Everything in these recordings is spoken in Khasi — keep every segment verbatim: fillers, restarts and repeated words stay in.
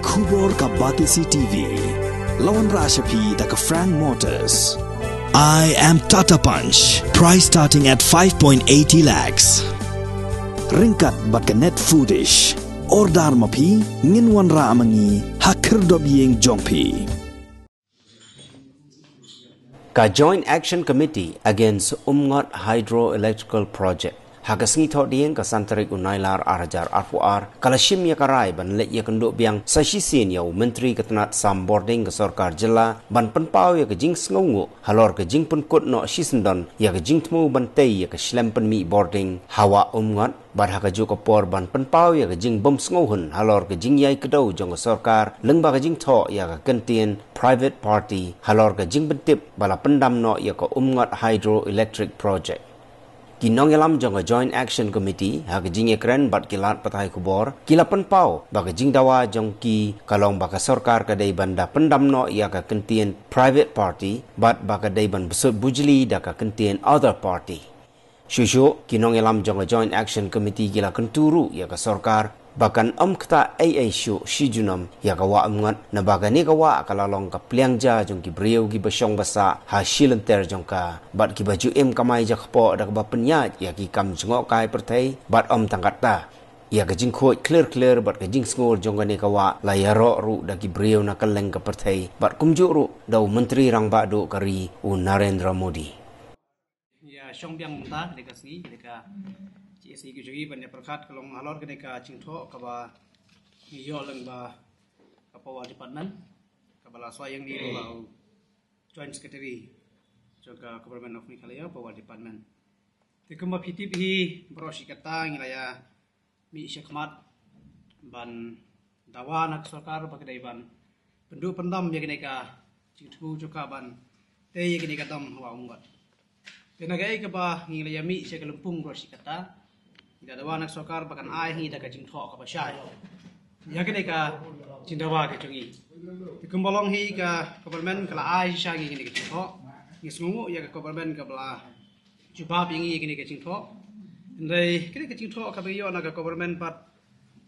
Khubor ka Batesi T V. La wanrah sha phi da ka Frank Motors. I am Tata Punch. Price starting at five point eighty lakhs. Ryngkat bad ka Net Foodish. Order ma phi, ngin wanrah ma ngi ha khyrdop ïing jong phi. Ka Joint Action Committee against Umngot Hydroelectrical Project, ha ka sngi Thohdieng ka san tarik u Nailar ar hajar arphew ar, ka la shim ïa ka rai ban leit ïakynduh biang sa shisien ïa u Myntri ka tnat sam bording ka sorkar jylla ban pynpaw ïa ka jingsngewnguh halor ka jingpynkut noh shisyndon ïa ka jingthmu ban tei ïa ka shlem pynmih bording ha Wah Umngot, bad ha kajuh ka por ban pynpaw ïa ka jingbymsngewhun halor ka jingïai kdew jong ka sorkar lyngba ka jingthoh ïa ka kyntien private party halor ka jingpyntip ba la pyndam noh ïa ka Umngot Hydroelectric Project. Ki nongïalam jong ka Joint Action Committee ha ka jingïakren bad ki lad pathai khubor ki la pynpaw ba ka jingdawa jong ki ka long ba ka sorkar ka dei ban da pyndam noh ïa ka kyntien private party bad ba ka dei ban bsut bujli da ka kyntien other party. Shuh shuh, ki nongïalam jong ka Joint Action Committee ki la kyntu ruh ïa ka sorkar ba kan ym ktah ei ei shuh shi junom ïa ka Wah Umngot, naba kane ka wah ka la long ka pliang ja jong ki briew kiba shong ba sah ha shi lynter jong ka, bad kiba ju im kamai ja kpoh da kaba pynïaid ïa ki kam jngohkai pyrthei, bad ym tang katta, ïa ka jingkhuid khlir khlir bad ka jingsngur jong kane ka wah la ïaroh ruh da ki briew na kylleng ka pyrthei, bad kumjuh ruh da u Myntri Rangbah Duh ka ri, u Narendra Modi. Ïa shong biang mynta ka dei ka sngi, ka dei ka G S A ka jong ngi ban ïa pyrkhat ka long halor ka dei ka jingthoh kaba ngi ïoh lyngba ka Power Department, kaba la soi ïa ngi ruh ba u Joint Secretary jong ka Government of Meghalaya Power Department. Te kumba phi tip hi, baroh shi katta ngi la ïa mih shakhmat ban dawa na ka sorkar ba ka dei ban pynduh pyndam ïa kane ka jingthmu jong ka ban tei ïa kane ka dam ha Wah Umngot. Te na kaei kaba ngi la ïa mih sha ka lympung baroh shi katta, ngi la dawa na ka sorkar ba kan ai ha ngi da ka jingthoh kaba shai ïa kane ka jingdawa ka jong ngi. Te kumba long hi, ka government ka la ai shisha ha ngi kane ka jingthoh. Ngi sngewnguh ïa ka government kaba la jubab ïa ngi ïa kane ka jingthoh. Hynrei kane ka jingthoh kaba ngi ïoh na ka government pat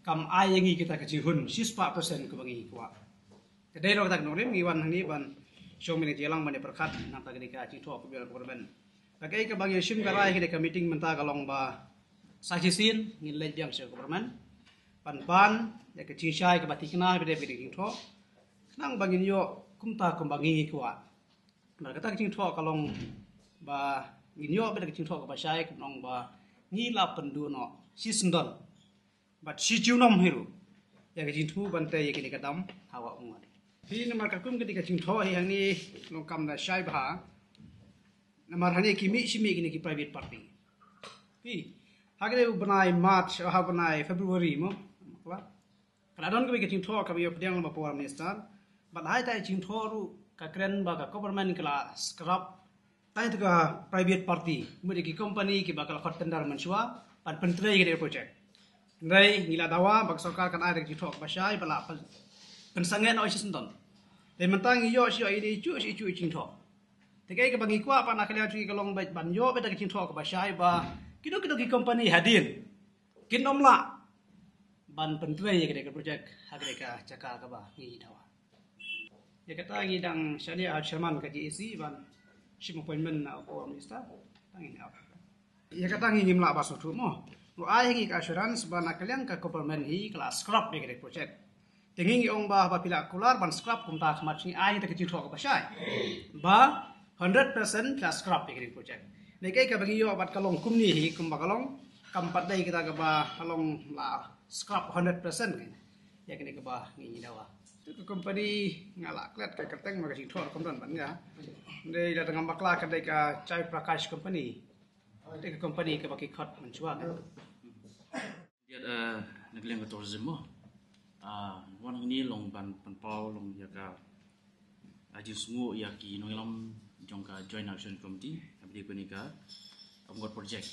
kam ai ïa ngi kita ka jinghun shispah percent kaba ngi kwah. Te dei ruh kata ka nongrim ngi wan hangne ban shong beit na ka jingïalang ban ïa pyrkhat nangta kane ka jingthoh kaba ïoh na ka government. Kaei kaba ngi shim ka rai ha kane ka meeting mynta ka long ba sa shisien ngin leit biang sha ka government ban pan ïa ka jingshai kaba thikna ba dei ba ka jingthoh, khnang ba ngin ïoh kumta kumba ngi ngi kwah. Namar kata ka jingthoh ka long ba ngin ïoh beit ka jingthoh kaba shai, ka long ba ngi la pynduh noh shisyndon bad shi junom hi ruh ïa ka jingthmu ban tei ïa kane ka dam ha Wah Umngot. Phi, namar katkum kane ka jingthoh hi hangne long kam da shai bha. Namar hangne ki mih shi mih kine ki private party. Phi, ha kane u bnai March, ha u bnai February mo, ka la don kawei ka jingthoh kaba ïoh pdiang lyngba Power Minister. Bad ha ita i jingthoh ruh ka kren ba ka government ka la scrap tang ïa ka private party, mut ïa ki company kiba ka la khot tender mynshuwa ban pyntrei ïa ka project. Hynrei ngi la dawa ba ka sorkar kan ai da ka jingthoh kaba shai ba la pyn-, pynsangeh noh shisyndon. Te mynta ngi ïoh shi ïoh ine i juh shi i juh i jingthoh. Te kaei kaba ngi kwah pat na ka liang jong ngi ka long beit ban ïoh beit da ka jingthoh kaba shai ba kino kino ki company hadien kin ym lah ban pyntrei ïa kane ka project ha kane ka jaka kaba ngi dawa. Ïa kata ngi dang shaniah ha u chairman ka G A C ban shim appointment na u Power Minister. Tang ngi ap. Ïa kata ngi ngim lah ban sngewthuh mo. Ruh ai ha ngi ka assurance ba na ka liang ka government hi ka la scrap ïa kane ka project. Te ngi ngi ong ba, ba phi la kular ban scrap kumta, khmat ngi ai ïa ka jingthoh kaba shai ba hundred percent phi la scrap ïa kane ka project. Ne kaei kaba ngi ïoh bad ka long kumne hi, kumba ka long, kam pat dei kata kaba ka long la scrap hundred percent ïa kane kaba ngi ngi dawa. Te ka company nga la klet ka kyrteng, ma ka jingthoh ruh kam don bad nga. Dei la dang bakla ka dei ka Jai Prakash Company. Dei ka company kaba ki khot mynshuwa. Ïa, eh, na ka liang ka tourism mo. Ah, wan hangne long ban pynpaw long ïa ka, ah, jingsngewnguh ïa ki nongïalam jong ka Joint Action Committee, haba ïadei bad kane ka Umngot project.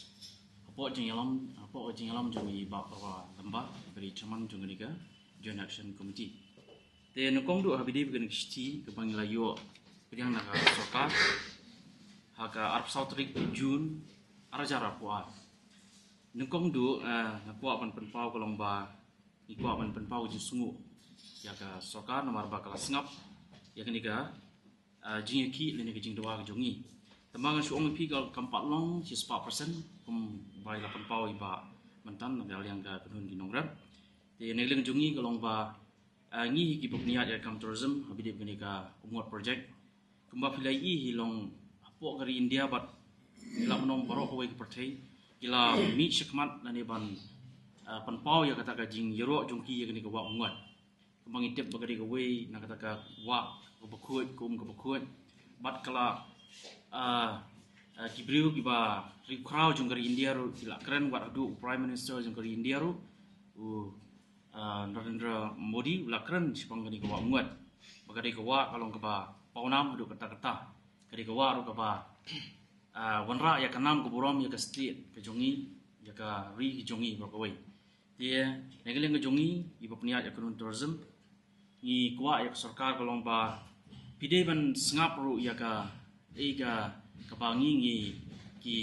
Hapoh jingïalam, hapoh jingïalam jong i Bah Parwa Lamba, ba dei chairman jong kane ka Joint Action Committee. Te nyngkong duh haba ïadei bad kane ka shithi kaba ngi la ïoh pdiang na ka sorkar ha ka arphew saw tarik June ar hajar arphew ar. Nyngkong duh, eh, nga kwah ban pynpaw ka long ba ngi kwah ban pynpaw jingsngewnguh ïa ka sorkar namar ba ka la sngap ïa kane ka, ah, jingïakhih lane ka jingdawa ka jong ngi. Tangba ngan shu ong ïa phi ka kam pat long shispah percent kumba i la pynpaw i Bah Mynta na ka liang ka kynhun ki nongrep. Te na ka liang jong ngi ka long ba, ah, ngi hi kiba pynïaid ïa ka kam tourism ha ba dei kane ka Umngot project. Kumba phi la ïohi hi long hapoh ka ri India bad ki la mynno baroh kawei ka pyrthei ki la mih shakhmat lane ban, ah, pynpaw ïa kata ka jingïaroh jong ki ïa kane ka wah Umngot. Kumba ngi tip ba ka dei kawei na kata ka wah kaba khuid, ka um kaba khuid. Bad ka la, ah, ah, ki briew kiba riewkhraw jong ka ri India ruh ki la kren, wat haduh u Prime Minister jong ka ri India ruh, u, ah, Narendra Modi, u la kren shaphang kane ka wah Umngot. Ba ka dei ka wah ka long kaba pawnam haduh katta katta. Ka dei ka wah ruh kaba, ah, wanrah ïa ka nam ka burom ïa ka state ka jong ngi, ïa ka ri ka jong ngi baroh kawei. Te na ka liang ka jong ngi, iba pynïaid ïa ka kynhun tourism, ngi kwah ïa ka sorkar ka long ba phi dei ban sngap ruh ïa ka, ïa ka, kaba ngi, ngi ki,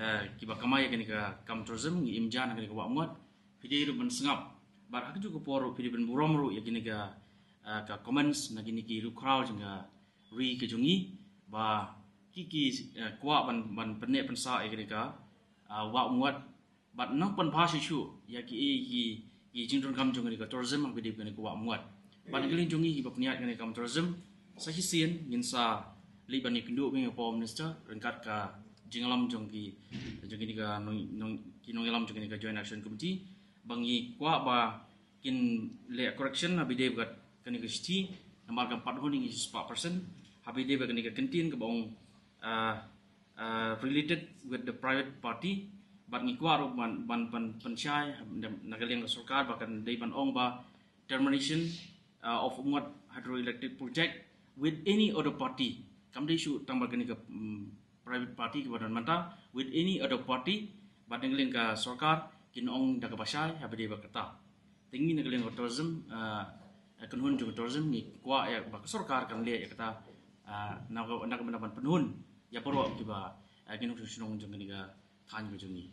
eh, kiba kamai ïa kane ka kam tourism, ngi im ja na kane ka wah Umngot. Phi dei ruh ban sngap. Bad ha kajuh ka por ruh phi dei ban burom ruh ïa kine ka, ah, ka comments na kine ki riewkhraw jong ka ri ka jong ngi ba ki, ki, eh, kwah ban, ban pynneh pynsah ïa kine ka, ah, wah Umngot. Bad nang pynbha shuh shuh ïa ki, ki, ki jingdonkam jong kane ka tourism ha ba dei kane ka wah Umngot. Bad na ka liang jong ngi kiba pynïaid kane ka kam tourism, sa shisien ngin sa leit ban ïakynduh beit ïa u Prime Minister ryngkat ka jingïalam jong ki, jong kine ka nong, nong, ki nongïalam jong kane ka Joint Action Committee. Ba ngi kwah ba kin leh correction ha ba dei bad kane ka shithi, namar kam pat hun ngi shispah percent, ha ba dei bad kane ka kyntien kaba ong, ah, ah, related with the private party. Bad ngi kwah ruh ban, ban, ban pynshai na ka liang ka sorkar ba kan dei ban ong ba termination, ah, of Umngot hydroelectric project with any other party. Kam dei shuh tang bad kane ka, mm, private party kaba don mynta, with any other party, bad na ka liang ka sorkar kin ong da kaba shai ha ba dei bad kata. Te ngi na ka liang ka tourism, ah, ka kynhun jong ka tourism ngi kwah ïa ba ka sorkar kan leh ïa kata, ah, na ka, na ka bynta ban pynhun ïa baroh kiba, ah, ki nongshong shnong jong kane ka thaiñ ka jong ngi.